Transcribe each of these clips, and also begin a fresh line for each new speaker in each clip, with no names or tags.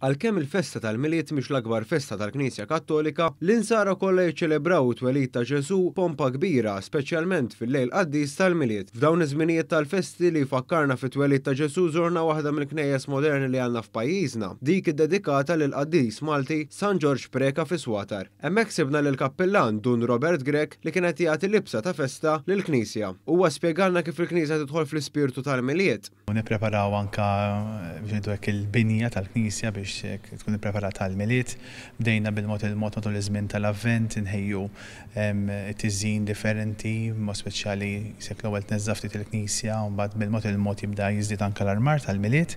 Għalkemm il-festa tal-Milied mhix l-akbar festa tal-Knisja Kattolika, l-Insara kollha jiċċelebraw it-twelid ta' Ġesù b'pompa kbira, speċjalment fil-lejl qaddis tal-Milied. F'dawn iż-żminijiet tal-festi li jfakkarna fit-twelid ta' Ġesù żorna waħda mill-knejjes moderni li għandna f'pajjiżna, dik iddedikata lill-qaddis Malti San Ġorġ Preca fi Swatar. Hemmhekk sibna lill-kappillan Dun Robert Grech li kien qed jagħti libsa ta' festa lill-knisja. Huwa spjegalna kif il-knisja tidħol fl-ispirtu tal-Milied.
U nippreparaw anke biex ngħidu hekk il-binja tal-knisja biex tkun ippreparata għall-Milied. Bdejna bil-mod il-mod matul iż-żmien tal-Avvent inħejju tiżjin differenti, b'mod speċjali jisek l-ewwel tneżża' ftit il-knisja u mbagħad bil-mod il-mod jibda jiżdied anke l-armar tal-Milied.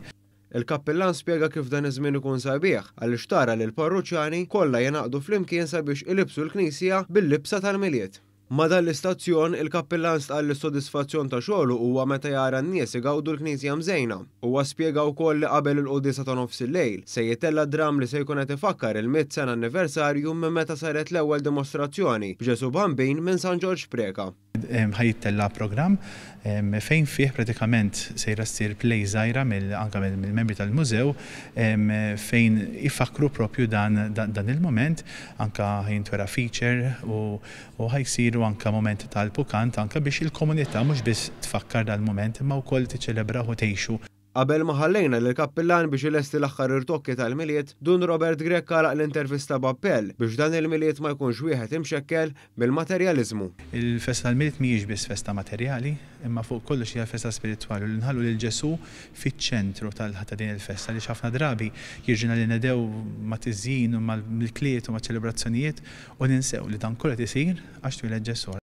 Il-kappillan spjega kif dan iż-żmien ikun sabiħ għaliex tara lill-parruċjani kollha jingħaqdu flimkien sabiex ilibbsu l-knisja bil-libsa tal-Milied. Ma' dan l-istazzjon, il-kappillan stqarr li s-sodisfazzjon ta' xogħlu huwa meta jara n-nies igawdu l-knisja mżejna. Huwa spjega wkoll li qabel il-quddiesa ta' nofsillejl, se jitella' dramm li se jkun qed ifakkar il-mitt sena anniversarju minn meta saret l-ewwel dimostrazzjoni b'Ġesù Bambin minn San Ġorġ Preca.
Ħa jittella' programm fejn fih pratikament sejra ssir play żgħira anke mill-membri tal-mużew fejn ifakkru propju dan dan il-mument, anke ħa jintwera feature u ħa jsiru anke mumenti talb u kant anke biex il-komunità mhux biss tfakkar dal-mument imma wkoll tiċċelebrah u tgħixu.
Qabel ma ħallejna lill-kappillan biex ilesti l-aħħar irtokki tal-Milied, Dun Robert Grech għalaq l-intervista b'appell biex dan il-Milied ma jkunx wieħed imxekkel mill-materjaliżmu.
Il-festa tal-Milied mhijiex biss festa materjali, imma fuq kollox hija festa spiritwali u li nħallu lil Ġesù fiċ-ċentru ta' din il-festa għaliex ħafna drabi jiġrina li nedhew mat-tiżjin u mal-ikliet u maċ-ċelebrazzjonijiet u ninsew li dan kollu qed isir għax twieled Ġesù.